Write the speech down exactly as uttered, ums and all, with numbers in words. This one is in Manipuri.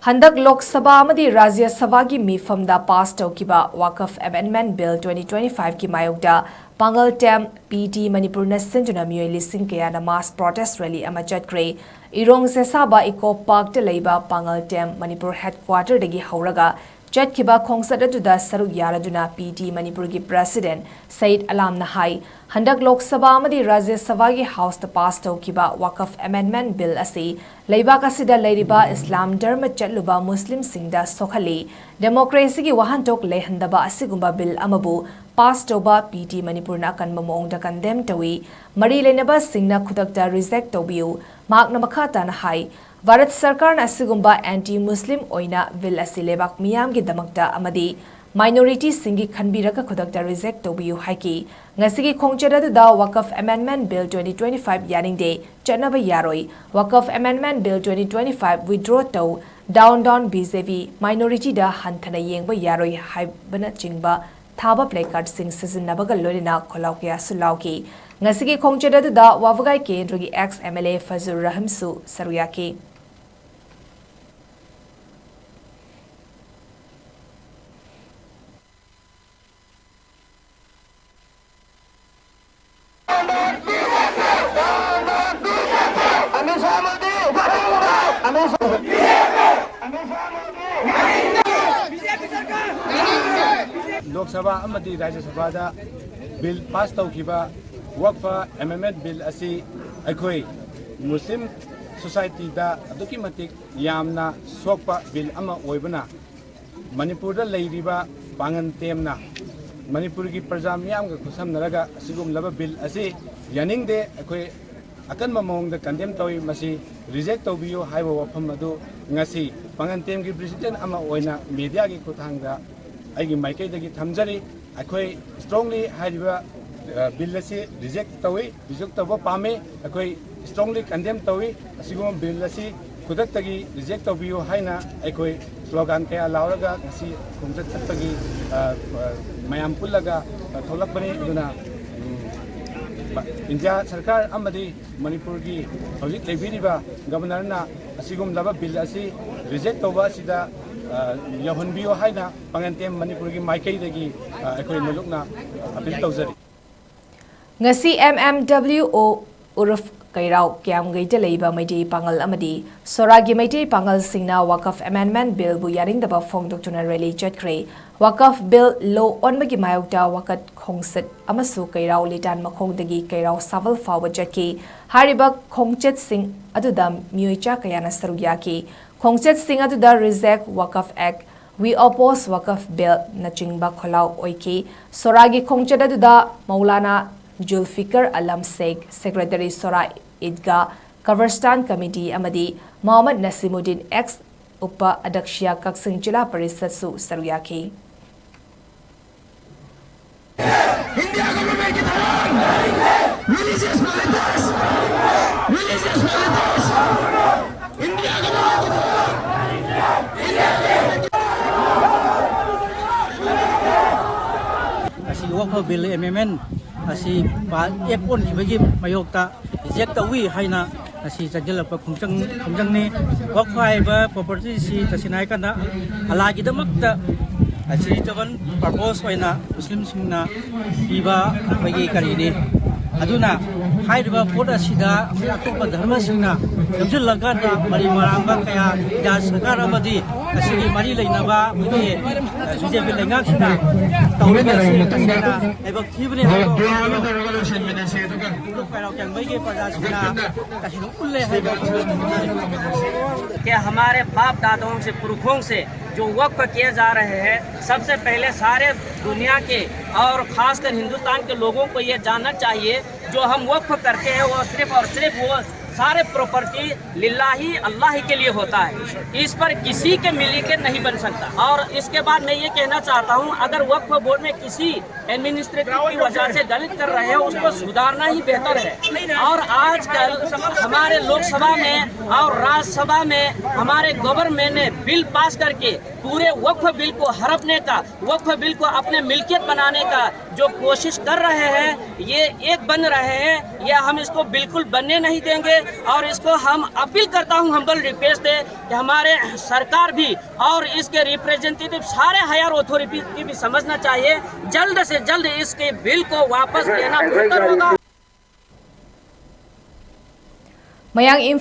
ꯍꯟꯗꯛ ꯂꯣꯛ ꯁꯚꯥ ꯑꯃꯗꯤ ꯔꯥꯖ꯭ꯌ ꯁꯚꯥꯒꯤ ꯃꯤꯐꯝꯗ ꯄꯥꯁ ꯇꯧꯈꯤꯕ ꯋꯥꯀꯐ ꯑꯦꯃꯦꯟꯗꯃꯦꯟꯠ ꯕꯤꯜ ꯇ꯭ꯋꯦꯟꯇꯤ ꯇ꯭ꯋꯦꯟꯇꯤ ꯐꯥꯏꯚꯀꯤ ꯃꯥꯌꯣꯛꯇ ꯄꯥꯡꯒꯜ ꯇꯦꯝ ꯄꯤ ꯇꯤ ꯃꯅꯤꯄꯨꯔꯅ ꯁꯤꯟꯗꯨꯅ ꯃꯤꯑꯣꯏ ꯂꯤꯁꯤꯡ ꯀꯌꯥꯅ ꯃꯥꯁ ꯄ꯭ꯔꯣꯇꯦꯁ ꯔꯦꯂꯤ ꯑꯃ ꯆꯠꯈ꯭ꯔꯦ꯫ ꯏꯔꯣꯡ ꯁꯦꯁꯥꯕ ꯏꯀꯣ ꯄꯥꯔꯛꯇ ꯂꯩꯕ ꯄꯥꯡꯒꯜ ꯇꯦꯝ ꯃꯅꯤꯄꯨꯔ ꯍꯦꯗꯀ꯭ꯋꯥꯇꯔꯗꯒꯤ ꯍꯧꯔꯒ ꯆꯠꯈꯤꯕ ꯈꯣꯡꯆꯠ ꯑꯗꯨꯗ ꯁꯔꯨꯛ ꯌꯥꯔꯗꯨꯅ ꯄꯤ ꯇꯤ ꯃꯅꯤꯄꯨꯔꯒꯤ ꯄ꯭ꯔꯦꯁꯤꯗꯦꯟꯠ ꯁꯌꯤꯗ ꯑꯂꯥꯝꯅ ꯍꯥꯏ, ꯍꯟꯗꯛ ꯂꯣꯛ ꯁꯚꯥ ꯑꯃꯗꯤ ꯔꯥꯖ꯭ꯌ ꯁꯚꯥꯒꯤ ꯍꯥꯎꯁꯇ ꯄꯥꯁ ꯇꯧꯈꯤꯕ ꯋꯥꯀꯐ ꯑꯦꯃꯦꯟꯗꯃꯦꯟꯠ ꯕꯤꯜ ꯑꯁꯤ ꯂꯩꯕꯥꯛ ꯑꯁꯤꯗ ꯂꯩꯔꯤꯕ ꯏꯁꯂꯥꯝ ꯙꯔꯃ ꯆꯠꯂꯨꯕ ꯃꯨꯁꯂꯤꯝꯁꯤꯡꯗ ꯁꯣꯛꯍꯜꯂꯤ, ꯗꯦꯃꯣꯀ꯭ꯔꯦꯁꯤꯒꯤ ꯋꯥꯍꯟꯊꯣꯛ ꯂꯩꯍꯟꯗꯕ ꯑꯁꯤꯒꯨꯝꯕ ꯕꯤꯜ ꯑꯃꯕꯨ ꯄꯥꯁ ꯇꯧꯕ ꯄꯤ ꯇꯤ ꯃꯅꯤꯄꯨꯔꯅ ꯑꯀꯟꯕ ꯃꯑꯣꯡꯗ ꯀꯟꯗꯦꯝ ꯇꯧꯏ꯫ ꯃꯔꯤ ꯂꯩꯅꯕꯁꯤꯡꯅ ꯈꯨꯗꯛꯇ ꯔꯤꯖꯦꯛ ꯇꯧꯕꯤꯌꯨ꯫ ꯃꯍꯥꯛꯅ ꯃꯈꯥ ꯇꯥꯅ ꯍꯥꯏ, ꯚꯥꯔꯠ ꯁꯔꯀꯥꯔꯅ ꯑꯁꯤꯒꯨꯝꯕ ꯑꯦꯟꯇꯤ ꯃꯨꯁꯂꯤꯝ ꯑꯣꯏꯅ ꯕꯤꯜ ꯑꯁꯤ ꯂꯩꯕꯥꯛ ꯃꯤꯌꯥꯝꯒꯤꯗꯃꯛꯇ ꯑꯃꯗꯤ ꯃꯥꯏꯅꯣꯔꯤꯇꯤꯁꯤꯡꯒꯤ ꯈꯟꯕꯤꯔꯒ ꯈꯨꯗꯛꯇ ꯔꯤꯖꯦꯛ ꯇꯧꯕꯤꯌꯨ ꯍꯥꯏꯈꯤ꯫ ꯉꯁꯤꯒꯤ ꯈꯣꯡꯆꯠ ꯑꯗꯨꯗ Waqf amendment bill twenty twenty five ꯌꯥꯅꯤꯡꯗꯦ, ꯆꯠꯅꯕ ꯌꯥꯔꯣꯏ, Waqf amendment bill twenty twenty five withdraw ꯇꯧ, down down B J P, ꯃꯥꯏꯅꯣꯔꯤꯇꯤꯗ ꯍꯟꯊꯅ ꯌꯦꯡꯕ ꯌꯥꯔꯣꯏ ꯍꯥꯏꯕꯅꯆꯤꯡꯕ ꯊꯥꯕ ꯄ꯭ꯂꯦꯀꯥꯔꯗꯁꯤꯡ ꯁꯤꯖꯤꯟꯅꯕꯒ ꯂꯣꯏꯅꯅ ꯈꯣꯜꯂꯥꯎ ꯀꯌꯥꯁꯨ ꯂꯥꯎꯈꯤ꯫ ꯉꯁꯤꯒꯤ ꯈꯣꯡꯆꯠ ꯑꯗꯨꯗ ꯋꯥꯕꯒꯥꯏ ꯀꯦꯟꯗ꯭ꯔꯒꯤ ꯑꯦꯛꯁ ꯑꯦꯝ ꯑꯦꯜ ꯑꯦ ꯐꯖꯨꯔ ꯔꯍꯤꯝꯁꯨ ꯁꯔꯨꯛ ꯌꯥꯈꯤ꯫ ꯂꯣꯛ ꯁꯚꯥ ꯑꯃꯗꯤ ꯔꯥꯖ꯭ꯌ ꯁꯚꯥꯗ ꯕꯤꯜ ꯄꯥꯁ ꯇꯧꯈꯤꯕ ꯋꯛꯐ ꯑꯦꯃꯦꯟꯗꯃꯦꯟꯠ ꯕꯤꯜ ꯑꯁꯤ ꯑꯩꯈꯣꯏ ꯃꯨꯁꯂꯤꯝ ꯁꯣꯁꯥꯏꯇꯤꯗ ꯑꯗꯨꯛꯀꯤ ꯃꯇꯤꯛ ꯌꯥꯝꯅ ꯁꯣꯛꯄ ꯕꯤꯜ ꯑꯃ ꯑꯣꯏꯕꯅ, ꯃꯅꯤꯄꯨꯔꯗ ꯂꯩꯔꯤꯕ ꯄꯥꯡꯒꯟ ꯇꯦꯝꯅ ꯃꯅꯤꯄꯨꯔꯒꯤ ꯄ꯭ꯔꯖꯥ ꯃꯤꯌꯥꯝꯒ ꯈꯨꯠꯁꯝꯅꯔꯒ ꯑꯁꯤꯒꯨꯝꯂꯕ ꯕꯤꯜ ꯑꯁꯤ ꯌꯥꯅꯤꯡꯗꯦ, ꯑꯩꯈꯣꯏ ꯑꯀꯟꯕ ꯃꯑꯣꯡꯗ ꯀꯟꯗꯦꯝ ꯇꯧꯏ, ꯃꯁꯤ ꯔꯤꯖꯦꯛ ꯇꯧꯕꯤꯌꯨ ꯍꯥꯏꯕ ꯋꯥꯐꯝ ꯑꯗꯨ ꯉꯁꯤ ꯄꯥꯡꯒꯟ ꯇꯦꯝꯒꯤ ꯄ꯭ꯔꯦꯁꯤꯗꯦꯟꯠ ꯑꯃ ꯑꯣꯏꯅ ꯃꯦꯗꯤꯌꯥꯒꯤ ꯈꯨꯠꯊꯥꯡꯗ ꯑꯩꯒꯤ ꯃꯥꯏꯀꯩꯗꯒꯤ ꯊꯝꯖꯔꯤ꯫ ꯑꯩꯈꯣꯏ ꯁ꯭ꯇꯔꯣꯡꯂꯤ ꯍꯥꯏꯔꯤꯕ, ꯑ, ꯕꯤꯜ ꯑꯁꯤ ꯔꯤꯖꯦꯛ ꯇꯧꯏ, ꯔꯤꯖꯦꯛ ꯇꯧꯕ ꯄꯥꯝꯃꯤ꯫ ꯑꯩꯈꯣꯏ ꯁ꯭ꯇꯔꯣꯡꯂꯤ ꯀꯟꯗꯦꯝ ꯇꯧꯏ꯫ ꯑꯁꯤꯒꯨꯝꯕ ꯕꯤꯜ ꯑꯁꯤ ꯈꯨꯗꯛꯇꯒꯤ ꯔꯤꯖꯦꯛ ꯇꯧꯕꯤꯌꯨ ꯍꯥꯏꯅ ꯑꯩꯈꯣꯏ ꯁ꯭ꯂꯣꯒꯥꯟ ꯀꯌꯥ ꯂꯥꯎꯔꯒ ꯉꯁꯤ ꯈꯣꯡꯆꯠ ꯆꯠꯄꯒꯤ, ꯑ, ꯑ, ꯃꯌꯥꯝ ꯄꯨꯜꯂꯒ, ꯑ, ꯊꯣꯛꯂꯛꯄꯅꯤ꯫ ꯑꯗꯨꯅ, ꯎꯝ, ꯏꯟꯗꯤꯌꯥ ꯁꯔꯀꯥꯔ ꯑꯃꯗꯤ ꯃꯅꯤꯄꯨꯔꯒꯤ ꯍꯧꯖꯤꯛ ꯂꯩꯕꯤꯔꯤꯕ ꯒꯕꯔꯅꯔꯅ ꯑꯁꯤꯒꯨꯝꯂꯕ ꯕꯤꯜ ꯑꯁꯤ ꯔꯤꯖꯦꯛ ꯇꯧꯕ ꯑꯁꯤꯗ, ꯑ, ꯌꯧꯍꯟꯕꯤꯌꯨ ꯍꯥꯏꯅ ꯄꯥꯡꯒꯟꯇꯦꯝ ꯃꯅꯤꯄꯨꯔꯒꯤ ꯃꯥꯏꯀꯩꯗꯒꯤ, ꯑ, ꯑꯩꯈꯣꯏ ꯃꯂꯨꯛꯅ ꯑꯄꯤꯜ ꯇꯧꯖꯔꯤ꯫ ꯉꯁꯤ M M W O ꯎꯔꯐ ꯀꯩꯔꯥꯎ ꯀꯤꯌꯥꯝꯒꯩꯗ ꯂꯩꯕ ꯃꯩꯇꯩ ꯄꯥꯉꯜ ꯑꯃꯗꯤ ꯁꯣꯔꯥꯒꯤ ꯃꯩꯇꯩ ꯄꯥꯉꯜꯁꯤꯡꯅ ꯋꯥꯀꯐ ꯑꯦꯃꯦꯟꯗꯃꯦꯟꯠ ꯕꯤꯜꯕꯨ ꯌꯥꯅꯤꯡꯗꯕ ꯐꯣꯡꯗꯣꯛꯇꯨꯅ ꯔꯦꯂꯤ ꯆꯠꯈ꯭ꯔꯦ꯫ ꯋꯥꯀꯐ ꯕꯤꯜ ꯂꯣ ꯑꯣꯟꯕꯒꯤ ꯃꯥꯌꯣꯛꯇ ꯋꯥꯀꯠ ꯈꯣꯡꯆꯠ ꯑꯃꯁꯨ ꯀꯩꯔꯥꯎ ꯂꯤꯇꯥꯟ ꯃꯈꯣꯡꯗꯒꯤ ꯀꯩꯔꯥꯎ ꯁꯥꯕꯜ ꯐꯥꯎꯕ ꯆꯠꯈꯤ꯫ ꯍꯥꯏꯔꯤꯕ ꯈꯣꯡꯆꯠꯁꯤꯡ ꯑꯗꯨꯗ ꯃꯤꯑꯣꯏ ꯆꯥ ꯀꯌꯥꯅ ꯁꯔꯨꯛ ꯌꯥꯈꯤ꯫ ꯈꯣꯡꯆꯠꯁꯤꯡ ꯑꯗꯨꯗ Reject Waqf Act, We Oppose Waqf Bill ꯅꯆꯤꯡꯕ ꯈꯣꯜꯂꯥꯎ ꯑꯣꯏꯈꯤ꯫ ꯁꯣꯔꯥꯒꯤ ꯈꯣꯡꯆꯠ ꯑꯗꯨꯗ ꯃꯧꯂꯥꯅꯥ ꯖꯨꯜꯐꯤꯀꯔ ꯑꯂꯝ ꯁꯦꯈ, ꯁꯦꯀ꯭ꯔꯦꯇꯔꯤ ꯁꯣꯔꯥ ꯏꯗꯒꯥ ꯀꯕꯔꯁꯇꯥꯟ ꯀꯃꯤꯇꯤ ꯑꯃꯗꯤ ꯃꯣꯍꯝꯃꯗ ꯅꯁꯤꯃꯨꯗꯤꯟ ꯑꯦꯛꯁ ꯎꯄ ꯑꯗꯛꯁꯤꯌꯥ ꯀꯛꯆꯤꯡ ꯖꯤꯂꯥ ꯄꯔꯤꯁꯠꯁꯨ ꯁꯔꯨꯛ ꯌꯥꯈꯤ꯫ ꯑꯁꯤ ꯋꯥꯀꯐ ꯕꯤꯜ ꯑꯦꯃꯦꯟꯗꯃꯦꯟꯠ ꯑꯁꯤ ꯄꯥ-, ꯑꯦꯛ ꯑꯣꯟꯈꯤꯕꯒꯤ ꯃꯥꯌꯣꯛꯇ ꯔꯤꯖꯦꯛ ꯇꯧꯏ ꯍꯥꯏꯅ ꯉꯁꯤ ꯆꯪꯁꯤꯜꯂꯛꯄ ꯈꯣꯡꯖꯪ-, ꯈꯣꯡꯖꯪꯅꯤ꯫ ꯋꯥꯀꯐ ꯍꯥꯏꯕ ꯄ꯭ꯔꯣꯄꯔꯇꯤꯁꯤ ꯇꯁꯦꯡꯅ ꯍꯥꯏꯔꯀꯥꯟꯗ ꯑꯜꯂꯥꯒꯤꯗꯃꯛꯇ ꯆꯦꯔꯤꯇꯦꯕꯜ ꯄꯔꯄꯣꯁ ꯑꯣꯏꯅ ꯃꯨꯁꯂꯤꯝꯁꯤꯡꯅ ꯄꯤꯕ ꯑꯩꯈꯣꯏꯒꯤ ꯀꯔꯤꯅꯤ꯫ ꯑꯗꯨꯅ ꯍꯥꯏꯔꯤꯕ ꯄꯣꯠ ꯑꯁꯤꯗ ꯑꯩꯈꯣꯏ ꯑꯇꯣꯞꯄ ꯙꯔꯃꯁꯤꯡꯅ ꯆꯪꯁꯤꯜꯂꯀꯥꯟꯗ ꯃꯔꯤ ꯃꯔꯥꯡꯕ ꯀꯌꯥ ꯏꯟꯗꯤꯌꯥ ꯁꯔꯀꯥꯔ ꯑꯃꯗꯤ ꯑꯁꯤꯒꯤ ꯃꯔꯤ ꯂꯩꯅꯕ ꯑꯩꯈꯣꯏꯒꯤ ꯕꯤ ꯖꯦ ꯄꯤ ꯂꯩꯉꯥꯛꯁꯤꯅ ꯇꯧꯔꯤꯕ ꯑꯁꯤ ꯇꯁꯦꯡꯅ ꯂꯥꯏꯕꯛ ꯊꯤꯕꯅꯤ ꯍꯥꯏꯕ ꯀꯩꯔꯥꯎ ꯀꯤꯌꯥꯝꯒꯩꯒꯤ ꯄ꯭ꯔꯖꯥꯁꯤꯡꯅ ꯇꯁꯦꯡꯅ ꯎꯠꯂꯦ ꯍꯥꯏꯕ꯫ कि हमारे बाप दादाओं से, पुरखों से जो वक्फ किए जा रहे हैं, सबसे पहले सारे दुनिया के और खासकर हिंदुस्तान के लोगों को ये जानना चाहिए, जो हम वक्फ करते हैं वो सिर्फ और सिर्फ वो सारे प्रॉपर्टी लिल्लाही अल्लाह के लिए होता है, इस पर किसी के मिली के नहीं बन सकता। और इसके बाद मैं ये कहना चाहता हूँ, अगर वक्फ बोर्ड में किसी एडमिनिस्ट्रेटिव की वजह से गलत कर रहे हैं, उसको सुधारना ही बेहतर है। और आजकल हमारे लोकसभा में और राज्यसभा में हमारे गवर्नमेंट ने बिल पास करके पूरे वक्फ बिल को हड़पने का, वक्फ बिल को अपने मिल्कियत बनाने का जो कोशिश कर रहे हैं, ये एक बन रहे हैं, या हम इसको बिल्कुल बनने नहीं देंगे। और इसको हम अपील करता हूँ, हम्बल रिक्वेस्ट है कि हमारे सरकार भी और इसके रिप्रेजेंटेटिव सारे हायर अथॉरिटी की भी समझना चाहिए, जल्द से जल्द इसके बिल को वापस लेना बेहतर होगा। ꯃꯌꯥꯡ ꯏꯝꯐꯥꯜ